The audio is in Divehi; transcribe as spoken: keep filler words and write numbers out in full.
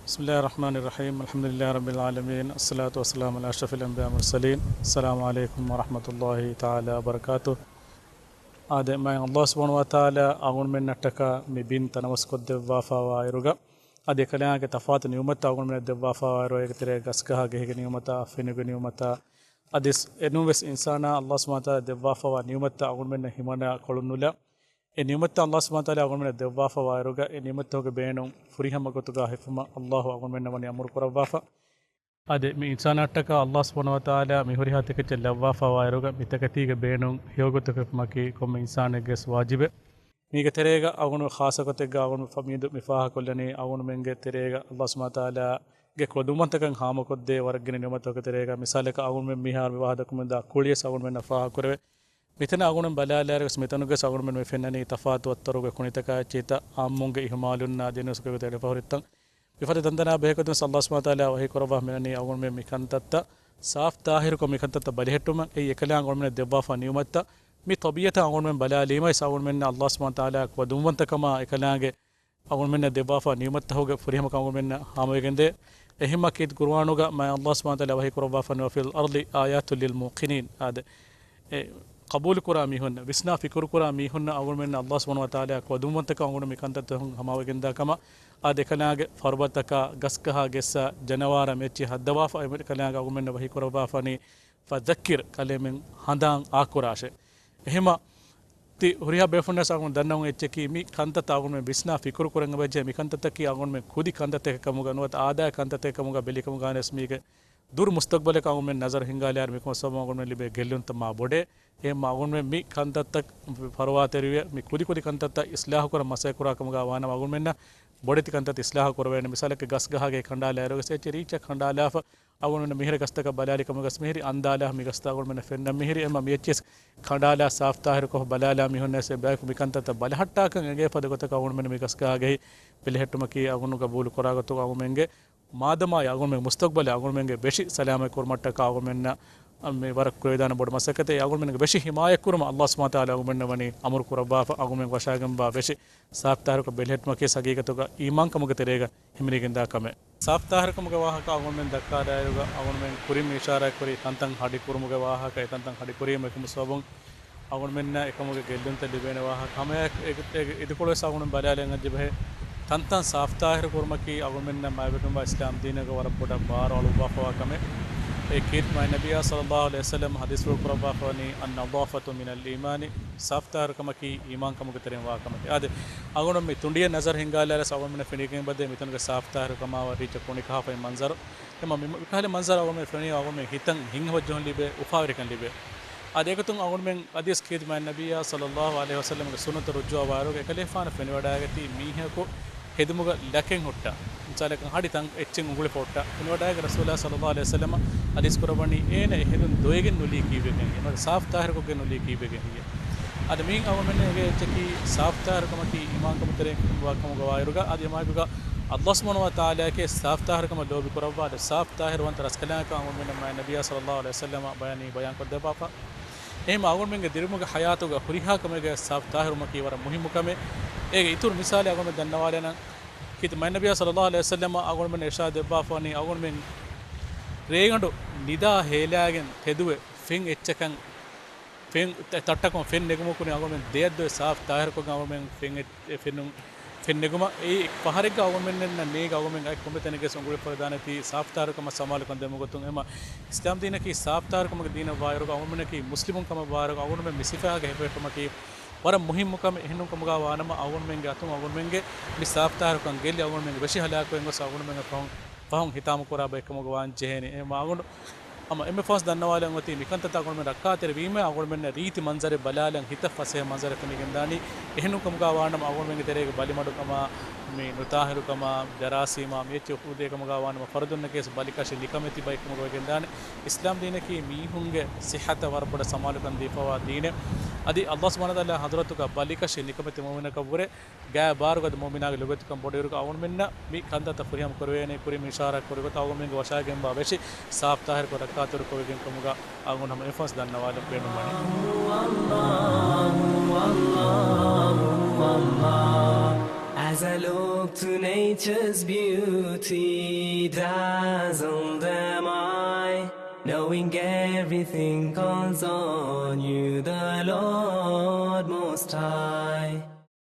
بسم الله الرحمن الرحيم. الحمد لله رب العالمين. الصلاة والسلام على أشرف الأنبياء والمرسلين. السلام عليكم ورحمة الله تعالى وبركاته. އާދެ، މާތް ﷲ ސުބްޙާނަހޫ ވަތަޢާލާ އަޅުގަނޑުމެންނަށްޓަކާ މި ބިން ތަނަވަސްކޮށްދެއްވާފައިވާއިރުގަ، އަދި އެކަލާނގެ ތަފާތު ނިޢުމަތްތައް އަޅުގަނޑުމެންނަށް ދެއްވާފައިވާއިރު، އޭގެ ތެރޭގަ ގަސްގަހާ ގެހިގެ ނިޢުމަތާ، ފެނުގެ ނިޢުމަތާ، އަދިސް އެނޫންވެސް އިންސާނާ ﷲ ސުބްޙާނަހޫ ވަތަޢާލާ ދެއްވާފައިވާ ނިޢުމަތްތައް އަޅުގަނޑުމެންނަށް ހިމަނާ ކޮޅުން ނުލާ، އެ ނިޢުމަތްތައް ﷲ ސުބްޙާނަހޫ ވަތަޢާލާ އަޅުގަނޑުމެންނަށް ދެއްވާފައިވާއިރުގަ، އެ ނިޢުމަތްތަކުގެ ބޭނުން ފުރިހަމަ ގޮތުގަ ހިފުމަށް ﷲ އަޅުގަނޑުމެންނަށް ވަނީ އަމުރު ކުރައްވާފަ. އާދެ، މި އިންސާނާއަށްޓަކާ ﷲ ސުބްޙާނަހޫ ވަތަޢާލާ މި ހުރިހާ ތަކެއްޗެއް ލައްވާފައިވާއިރުގަ، މި ތަކެތީގެ ބޭނުން ހެޔޮގޮތަށް ހިފުމަކީ ކޮންމެ އިންސާނެއްގެވެސް ވާޖިބެއް. މީގެ ތެރޭގަ އަޅުގަނޑު ޚާއްޞަ ގޮތެއްގަ އަޅުގަނޑު މި ފަ-، މި ފާހަގަކޮށްލަނީ އަޅުގަނޑުމެންގެ ތެރޭގަ ﷲ ސުބްޙާނަހޫ ވަތަޢާލާގެ ކުޅަދުންވަންތަކަން ހާމަކޮށްދޭ ވަރަށް ގިނަ ނިޢުމަތްތަކުގެ ތެރޭގަ. މިސާލަކަށް އަޅުގަނޑުމެން މިހާރު މި ވާހަކަ ދައްކަމުންދާ ކުޅިޔަސް އަޅުގަނޑުމެންނަށް ފާހަގަކުރެވޭ. މިތަނަށް އަޅުގަނޑުމެން ބަލާލާއިރުވެސް މިތަނުގަސް އަޅުގަނޑުމެން މި ފެންނަނީ ތަފާތު އަތްތަރުގެ ކުނިތަކާ އެއްޗިހިތައް އާއްމުންގެ އިހުމާލުންނާ ދެނެވެސް ގޮތްގޮތަށް އެޅިފަ ހުރިތަން. މިފަދަ ދަންދަނާ ބެހޭގޮތުން ﷲ ސުބްޙާނަހޫ ވަތަޢާލާ ވަޙީ ކުރައްވާ މިނަނީ އަޅުގަނޑުމެން މި ކަންތައްތައް ސާފް ޠާހިރުކޮށް މި ކަންތައްތައް ބަލިހެއްޓުމަށް. އެއީ އެކަލާނގެ އަޅުގަނޑުމެންނަށް ދެއްވާފަ ނިޢުމަތްތައް. މި ޠަބީޢަތަށް އަޅުގަނޑުމެން ބަލާލީމައިސް އަޅުގަނޑުމެންނަށް ﷲ ސުބްޙާނަހޫ ވަތަޢާލާ ކުޅަދުންވަންތަކަމާ އެކަލާނގެ އަޅުގަނޑުމެންނަށް ދެއްވާފަ ނިޢުމަތްތަކުގެ ފުރިހަމަކަން އަޅުގަނޑުމެންނަށް ހާމަވެގެންދޭ. އެހެންމަ ކީރިތި ޤުރުއާނުގަ މާތް ﷲ ސުބްޙާނަހޫ ވަތަޢާލާ ވަޙީ ކުރައްވާފަ، وفي الأرض آيات للموقنين. އާދެ، އެ، ޤަބޫލުކުރާ މީހުންނަށް، ވިސްނާ ފިކުރުކުރާ މީހުންނަށް އަޅުގަނޑުމެންނަށް ﷲ ސުބްޙާނަހޫ ވަތަޢާލާ ކުޅަދުންވަންތަކަން އަޅުގަނޑު މި ކަންތައްތަކުން ހަމަވެގެންދާ ކަމަށް. އާދެ، އެކަލާނގެ ފަރުބަތަކާ، ގަސްގަހާ ގެއްސަށް، ޖަނަވާރާ މި އެއްޗިހި ހައްދަވާފަ. އެކަލާނގެ އަޅުގަނޑުމެންނަށް ވަޙީ ކުރައްވާފަ ވަނީ، فذكر، ކަލޭމެން ހަނދާން އާކުރާށޭ. އެހެންމަ ތި ހުރިހާ ބޭފުޅުންނަށް އަޅުގަނޑު ދަންނަވަން އެއްޗަކީ، މި ކަންތައްތައް އަޅުގަނޑުމެން ވިސްނާ ފިކުރު ކުރަން އެބަޖެހޭ. މި ކަންތައްތަކީ އަޅުގަނޑުމެން ކުދި ކަންތައްތަކެއް ކަމުގަ ނުވަތަ އާދައިގެ ކަންތައްތަކެއް ކަމުގަ ބެލިކަމުގަ ވެސް މީގެ ދުރު މުސްތަޤްބަލަކަށް އަޅުގަނޑުމެން ނަޒަރު ހިންގާލާއިރު، މިކަމަށް ސަބަބުން އަޅުގަނޑުމެން ލިބޭ ގެއްލުންތައް މާ ބޮޑޭ. އެހެންމަ އަޅުގަނޑުމެން މި ކަންތައްތައް ފަރުވާތެރިވެ، މި ކުދި ކުދި ކަންތައްތައް އިސްލާހު ކުރަން މަސައްކަތް ކުރާ ކަމުގަ ވާނަމަ، އަޅުގަނޑުމެންނަށް ބޮޑެތި ކަންތައް އިސްލާހު ކުރެވޭނެ. މިސާލަކަށް ގަސްގަހާގެ ކަނޑާލާއިރު ގަސް އެއްޗެއް ރީއްޗަށް ކަނޑާލާފަ، އަޅުގަނޑުމެން މިހިރަ ގަސްތަކަށް ބަލާލި ކަމުގަސް މިހިރި އަންދާލާ މި ގަސްތައް އަޅުގަނޑުމެންނަށް ފެންނަ މިހިރި. އެމަ މި އެއްޗިސް ކަނޑާލާ ސާފް ޠާހިރުކޮށް ބަލާލާ މީހުންނަސް އެބަޔަކު މި ކަންތައްތައް ބަލަހައްޓާކަން އެނގޭ ފަދަ ގޮތަކަށް އަޅުގަނޑުމެން މި ގަސްގަހާގެހި ބެލެހެއްޓުމަކީ އަޅުގަނޑު ގަބޫލު ކުރާ ގޮތުގަ އަޅުގަނޑުމެންގެ މާދަމާއި އަޅުގަނޑުމެން މުސްތަޤްބަލަށް އަޅުގަނޑުމެންގެ ވެށި ސަލާމަތް ކުރުމަށްޓަކާ އަޅުގަނޑުމެންނަށް މި ވަރަށް ކުރެވިދާނެ ބޮޑު މަސައްކަތެއް. އަޅުގަނޑުމެންގެ ވެށި ހިމާޔަތް ކުރުމަށް ﷲ ސުބްޙާނަހޫ ވަތަޢާލާ އަޅުގަނޑުމެންނަށް ވަނީ އަމުރު ކުރައްވާފަ. އަޅުގަނޑުމެން ވަށާގެންވާ ވެށި ސާފް ޠާހިރުކޮށް ބެލެހެއްޓުމަކީ ޙަޤީޤަތުގަ އީމާންކަމުގެ ތެރޭގަ ހިމެނިގެންދާ ކަމެއް. ސާފް ޠާހިރުކަމުގެ ވާހަކަ އަޅުގަނޑުމެން ދައްކާލާއިރުގަ އަޅުގަނޑުމެން ކުރިން މި އިޝާރާތް ކުރީ ތަންތަން ހަޑި ކުރުމުގެ ވާހަކަ. އެ ތަންތަން ހަޑި ކުރީމަ އެކަމު ސަބަބުން އަޅުގަނޑުމެންނަށް އެކަމުގެ ގެއްލުންތައް ލިބޭނެ ވާހަކަ ހަމައެއާ އެ-، އެ-، އެ-، އިދިކޮޅުވެސް އަޅުގަނޑު ބަލާލަން އައްޖެބަހޭ. ތަންތަން ސާފް ޠާހިރު ކުރުމަކީ އަޅުގަނޑުމެންނަށް މާތްވެގެންވާ އިސްލާމް ދީނުގަ ވަރަށް ބޮޑަށް ބާރު އަޅުއްވާފަވާ ކަމެއް. އެ ކީރިތި މާތް ނަބިއްޔާ ޞައްލައްލާހު ޢަލައިހި ވަސައްލަމަ ޙަދީޘްފުޅު ކުރައްވާފަވަނީ، النظافة من الإيمان، ސާފް ޠާހިރުކަމަކީ އީމާންކަމުގެ ތެރެއިން ވާ ކަމެކޭ. އާދެ، އަޅުގަނޑު މި ތުނޑިއަށް ނަޒަރު ހިންގާލާލަސް އަޅުގަނޑުމެންނަށް ފެނިގެން އެބަދޭ މިތަނުގެ ސާފް ޠާހިރުކަމާ ވަރަށް ރީއްޗަށް ކުނިކަހާފައި މަންޒަރު. އެމަ މި-، މިކަހަލަ މަންޒަރު އަޅުގަނޑުމެން ފެނި އަޅުގަނޑުމެން ހިތަށް ހިތްހަމަޖެހުން ލިބޭ، އުފާވެރިކަން ލިބޭ. އަދި އެގޮތުން އަޅުގަނޑުމެން ޙަދީޘް ކީރިތި މާތް ނަބިއްޔާ ޞައްލައްލާހު ޢަލައިހި ވަސައްލަމަގެ ސުންނަތަށް ރުޖޫޢަވާއިރުގަ އެކަލޭފާނު ފެނިވަޑައިގަތީ މީހަކު ހެދުމުގަ ލަކެއް ހުއްޓާ، މިސާލަކަށް ހަޑި ތަން އެއްޗެއް އުނގުޅިފަ ހުއްޓާ ފެނިވަޑައިގެން ރަސޫލާ ޞައްލައްލާހު ޢަލައިހި ވަސައްލަމަ ޙަދީޘް ކުރައްވަނީ އޭނަ އެ ހެދުން ދޮވެގެން ނުލީ ކީއްވެގެން ހެއްޔޭ؟ ސާފް ޠާހިރުކޮށްގެން ނުލީ ކީއްވެގެން ހެއްޔޭ؟ އަދި މިއިން އަޅުގަނޑުމެން އެނގޭ އެއްޗަކީ ސާފް ޠާހިރުކަމަކީ އީމާންކަމުގެ ތެރެއިން ވާ ކަމުގަ ވާއިރުގަ އަދި އެމާގުގަ ﷲ ސުބްޙާނަހޫ ވަތަޢާލާއެކޭ ސާފް ޠާހިރުކަމަށް ލޯބި ކުރައްވާ، އަދި ސާފް ޠާހިރުވަންތަ ރަސްކަލާނގެކަން އަޅުގަނޑުމެންނަށް މާތް ނަބިއްޔާ ޞައްލައްލާހު ޢަލައިހި ވަސައްލަމަ ބަޔާނީ ބަޔާންކޮށްދެއްވާފަ. އެހެންމަ އަޅުގަނޑުމެންގެ ދިރިއުޅުމުގެ ޙަޔާތުގަ ހުރިހާ ކަމެއްގަ ސާފް ޠާހިރުވުމަކީ ވަރަށް މުހިއްމު ކަމެއް. އޭގެ އިތުރު މިސާލެއް އަޅުގަނޑުމެން ދަންނަވާލަން. ކީރިތި މާތް ނަބިއްޔާ ޞައްލައްލާހު ޢަލައިހި ވަސައްލަމަ އަޅުގަނޑުމެން އިރްޝާދު ދެއްވާފަވަނީ އަޅުގަނޑުމެން ރޭގަނޑު ނިދާ ހޭލާގެން ތެދުވެ ފެން އެއްޗަކަށް ފެން ތަ-، ތައްޓަކުން ފެން ނެގުމަކުނި އަޅުގަނޑުމެން ދެއަށް ދޮވެ ސާފް ޠާހިރުކޮށްގެން އަޅުގަނޑުމެން ފެން އެ-، އެ ފެނުން، ފެން ނެގުމަށް އެއީ ފަހަރެއްގަ އަޅުގަނޑުމެންނަށް ނޭނގެ އަޅުގަނޑުމެން އައި ކޮންމެ ތަނެއްގަސް އުނގުޅިފަ ދާނެތީ ސާފް ޠާހިރުކަމަށް ސަމާލުކަން ދެމުގޮތުން. އެމަ އިސްލާމް ދީނަކީ ސާފް ޠާހިރުކަމުގެ ދީނަށް ވާއިރުގަ އަޅުގަނޑުމެންނަކީ މުސްލިމުން ކަމަށް ވާއިރުގަ އަޅުގަނޑުމެން މި ސިފައިގަ ހިފެހެއްޓުމަކީ ވަރަށް މުހިއްމު ކަމެއް. އެހެންނުން ކަމުގަ ވާނަމަ އަޅުގަނޑުމެންގެ އަތުން އަޅުގަނޑުމެންގެ މި ސާފް ޠާހިރުކަން ގެއްލި އަޅުގަނޑުމެންގެ ވެށި ހަލާކުވެގެން ގޮސް އަޅުގަނޑުމެންގެ ފަހުން، ފަހުން ހިތާމަ ކުރާ ބައެއް ކަމުގަ ވާން ޖެހޭނެ. އެމަ އަޅުގަނޑު އަމަ އެންމެ ފަހުން ދަންނަވާލަން އޮތީ މިކަންތައްތައް އަޅުގަނޑުމެން ރައްކާތެރިވީމަ އަޅުގަނޑުމެންނަށް ރީތި މަންޒަރެއް ބަލާލަން ހިތަށް ފަސޭހަ މަންޒަރެއް ފެނިގެންދާނީ. އެހެންނު ކަމުގަ ވާނަމަ އަޅުގަނޑުމެންގެ ތެރޭގެ ބަލިމަޑުކަމާ، މި ނުތާހިރުކަމާ، ޖަރާސީމާ، މިއެއްޗެއް އުފުދޭ ކަމުގަ ވާނަމަ ފަރުދުންނަކީވެސް ބަލިކަށި ނިކަމެތި ބައެއް ކަމުގަ ވެގެންދާނެ. އިސްލާމް ދީނަކީ މީހުންގެ ސިއްހަތަށް ވަރަށް ބޮޑަށް ސަމާލުކަން ދީފަވާ ދީނެއް. އަދި ﷲ ސުބްޙާނަހޫ ވަތަޢާލާ ޙަޟްރަތުގަ ބަލިކަށި ނިކަމެތި މުއުމިނަކަށްވުރެ ގާތް ބާރުގަދަ މުއުމިނާގެ ލޮބުވެތިކަން ބޮޑުވިއިރުގަ އަޅުގަނޑުމެންނަށް މި ކަންތައްތައް ފުރިހަމަ ކުރެވޭނެ. ކުރިން މި އިޝާރާތް ކުރި ގޮތަށް އަޅުގަނޑުމެންގެ ވަށާގެންވާ ވެށި ސާފް ޠާހިރުކޮށް ރައްކާތެރިކޮށްވެގެން ކަމުގަ އަޅުގަނޑު ހަމަ އެފަސް ދަންނަވާލަން ބޭނުންވަނީ. Look to nature's beauty, dazzled am I, knowing everything calls on you, the Lord Most High.